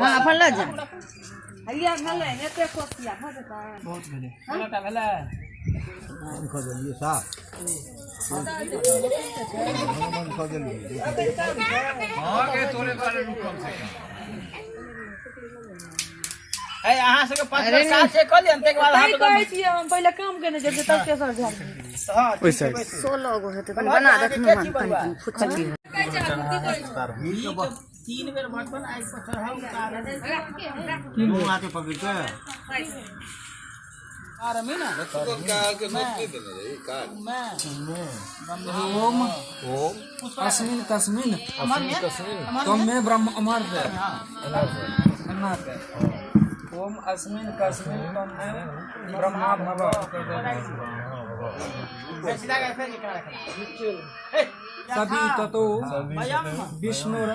हाँ अपन लऽ जा। हलिया भेलै एते कोसिया भऽ जेतै। बहुत भेलै, सोलहटा भेलै। कऽ देलियै साफ बंद कऽ देलियै। ए, अहाँ सबके 5 बेर काज छै, कऽ लिअ ने, ताहिके बाद तैं अहाँ कहै छियै हम पहिले काम केने जेबै तब तेसर झाड़। हँ, ठीक छै, बैसू। 16 गो हेतै, कनि बना देथिन के ने, छी कनि बौआ? फुचकी। 3 बेर बर्तन आगि पर चढ़ाउ, उतारू। दुनू हाथे पकड़ि कऽ। आरमी ने ओम अस्मिन तस्मिन तमे ब्रह्म अमर दे एना के ओम अस्मिन कस्मिन तमे ब्रह्मा भव। सीधा के फेर एकरा रखना। सभी ततो विष्णुर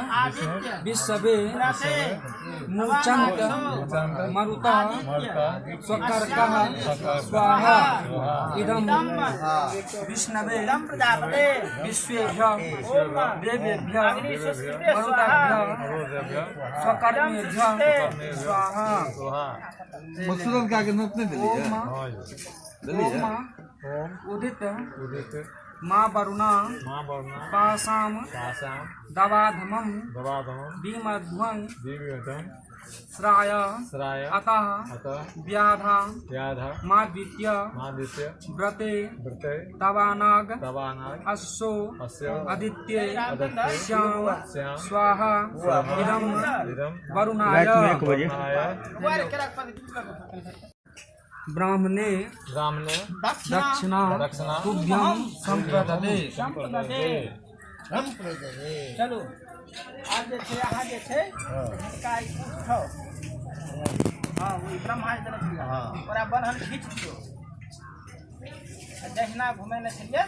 विश्वे मुचंत मरुतः स्वकर्कः स्वाहा इदं विष्णवे विश्वेभ्य देवेभ्य मरुताभ्य स्वकर्मेभ्य स्वाहा। मकसूदन का के नोत नहि देलियै? ओम ओम उदित माँ वरुणा पासाम दवाधमं विमध्वं श्राय अतः व्याधा मादित्य व्रते तवानाग अश्वो अदित्य श्याम स्वाहा इदं वरुणाय। ब्राह्मणे दक्षिणा तुभ्यं संप्रददे। चलू, आब जे छै अहाँ जे छै हिनका ई उठाउ। हँ, ओ ब्रह्मा जे देने छलियै, ओकरा बन्हन खींच दियौ आ जहिना घुमेने छलियै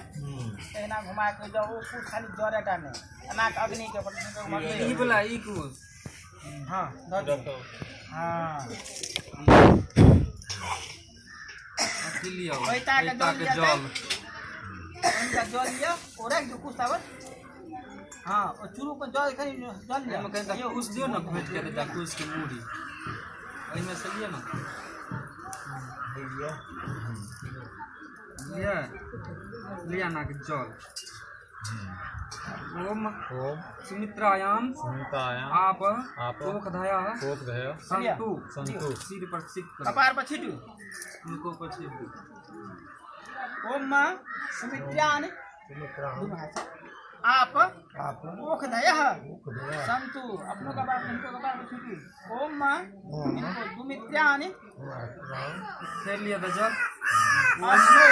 तहिना घुमा कऽ जाउ। ओ कुश खाली जरे टा नहि, एना कऽ अग्निके ई वाला ई कुश। हँ, दऽ दियौ। हँ, अथी लिअ, पैताके जल। पैताके लिअ। जल। हुनका जल लिअ, ओ राखि दियौ कुश ताबत। हँ, ओ चूरू के जल, कनि जल लिअ। एहिमे कनि कुश दियौ ने घोटि के, तऽ कुश के मूड़ी ओहिमे से लिअ ने। लिअ लिअ ना के जल। ओम सुमित्रायाम आप ओखधय सन्तु सन्तु। सिर पर सिक कपार पर छीटू। उनको पर छीट दू। ओम माँ सुमित्रान आप ओखधय सन्तु। अपनो कपार पर, हिनको कपार पर छीटू। ओम माँ इनको दुमित्रान फेर लिअ तऽ जल। अस्मो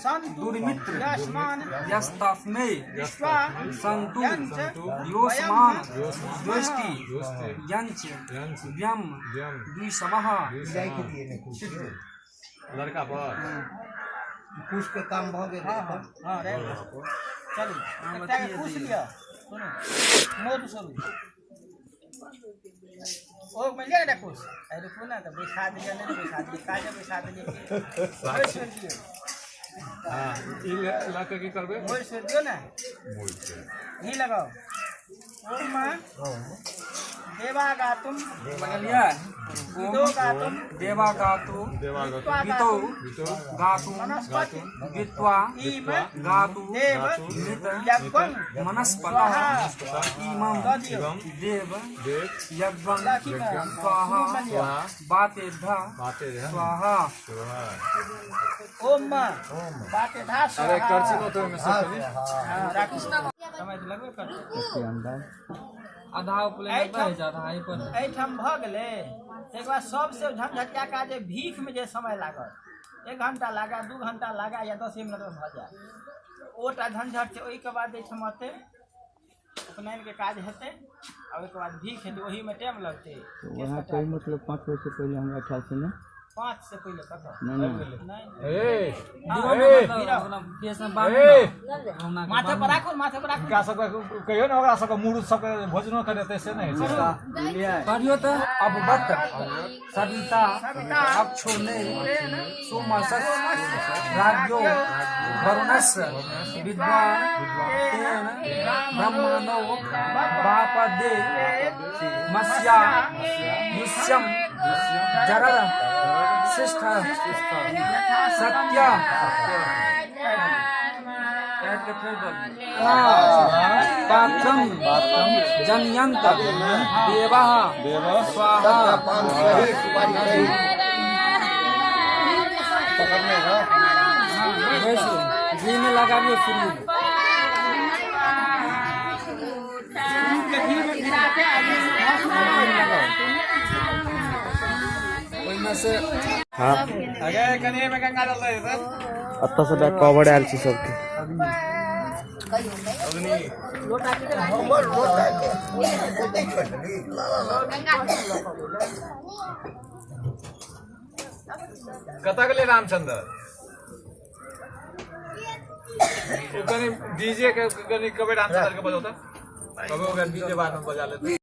सन्तु दुर्मित्र यस्मान यस्तास्मै विश्वा सन्तु यञ्च योष्मान वयं ज्योष्टि यञ्च व्यम द्विषमः। लड़का पर कुश के काम भऽ गेलै। हँ रे, चलू, एकटा के कुश लिअ। सुनू, मोद सुनू, ओ मिल जाएगा ना कुश। अरे रुकू ना, तऽ बैठा दिअ। नहि बैठा दिअ, काजे बैठा दिअ। मोड़ि छोड़ि दियौ। हँ, ई लऽ कऽ की करबै? मोड़ि छोड़ि दियौ ने, घी लगाउ। ओम देवा गातुम लगलियै? विदो गातुम देवा गातु देवा वितौ गातु वनस्पति वित्वा ईम गातु देव मित यज्ञं मनस्पतः स्वाहा इमं दऽ दियौ। देव देव यज्ञं लक्ष्मी स्वाहा लिअ। बातेभ्यः बाते स्वाहा। ओम बातेधा अरे स्वाहा। करছি तो ओहिमे से कनि। हँ, राखू, समय तऽ लगबे करतै। आधा उपले एहिठाम- बहि आधा एहि पर। एहिठाम भऽ गेलै। ताहिके बाद सबसे झंझटिया काज जे भीखमे जे समय लागत, 1 घंटा लागा, 2 घंटा लागा या 10 मिनटमे भऽ जाय, ओटा झंझट छै। ओहिके बाद एहिठाम अतै, उपनयनके काज हेतै आ ओहिके बाद भीख हेतै, ओहिमे टाइम लगतै। वहाँ कोई मतलब 5 बजे से पहले हमरा ख्याल से ना। 5 से पहिले कतऽ? नहीं नहीं। नहि। ए दियौ ने, मतलब ओकरा केश में बान्हू ने। ओना के माथे पर राखू, माथे पर राखू। हुनका सबके कहियौ ने, ओकरा सबके मुरुत सबके भोजनो करेतै, से नहि होइ छै। पढ़ियो तऽ अवबत सविता अक्षुर्णे सोमसस राज्ञो वरुणस्य विद्वान तेन ब्रह्मणो वापदे। मस्या युष्यम जरद शिष्ट सत्य पात्रम जनयन्त देवः स्वाहा। घी में लगाबियो शुरू। ओहिमे से हाँ अतः से बैक कवर आयल छी सबके। कतऽ गेलै रामचंद्र? ओ कनि डीजे के कनि कहबै रामचंद्र के बजौता, कहबै ओकरा डीजे बाद में बजा लेतै।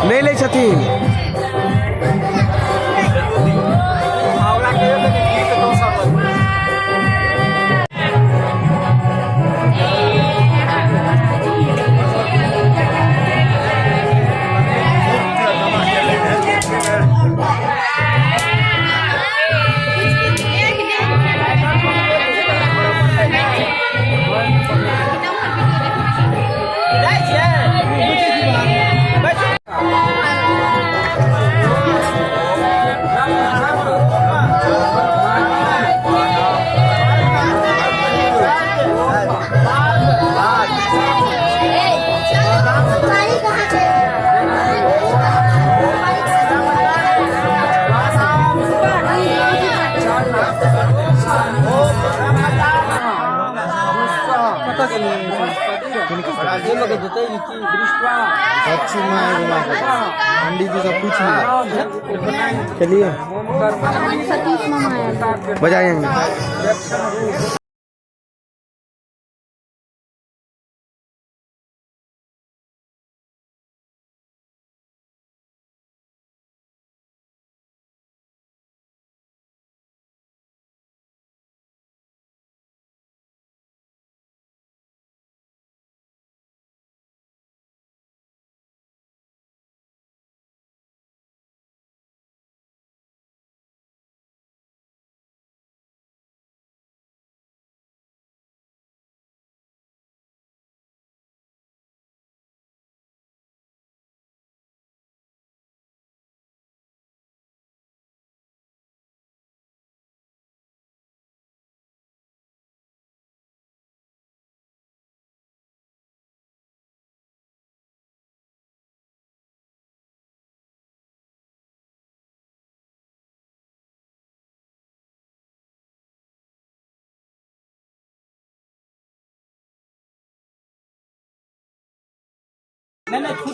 नहि लै छथिन। ओकरा कहियौ कनि गीत दोसर बजबै। जाइ छियै बैसू। पंडित जी से पूछ लिया। चलिए बजाएंगे।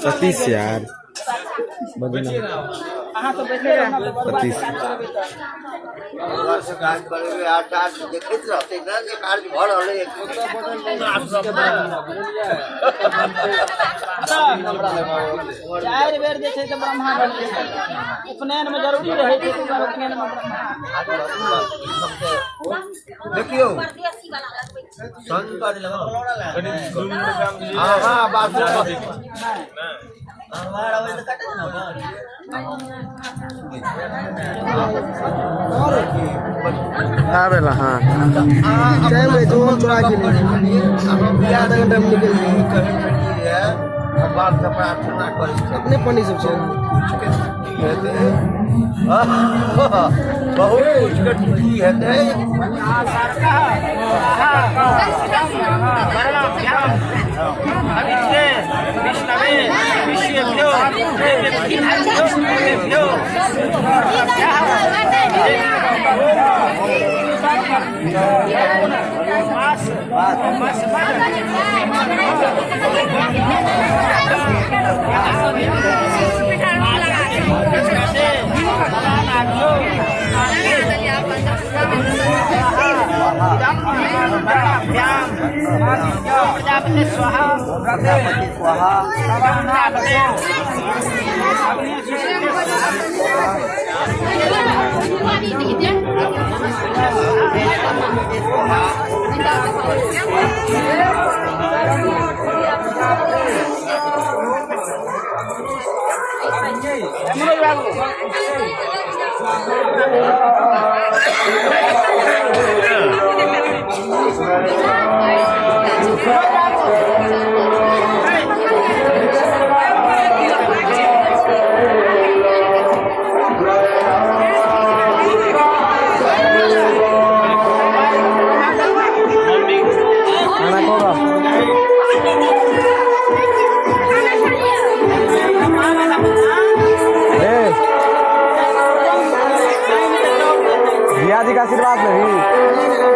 सतीश यार सतीश देखैत रहतै ने जे कार्य भऽ रहलै। चारि बेर जे छै से ब्रह्मा बनलै। उपनयन मे जरूरी रहै छै उपनयन मे ब्रह्मा। देखियौ हाँ हाँ बात। आबेला। हाँ टाइम रहे तो हम चोरा के आधा घंटा में निकल भगवान से प्रार्थना करै छै। अपने पंडित सब छै। कुछ के छुट्टी हेतै, बहुत कुछ के छुट्टी हेतै। प्रजापति स्वाहा प्रजापति स्वाहा। खाना खोगा। ए भैया जी का आशीर्वाद नहीं।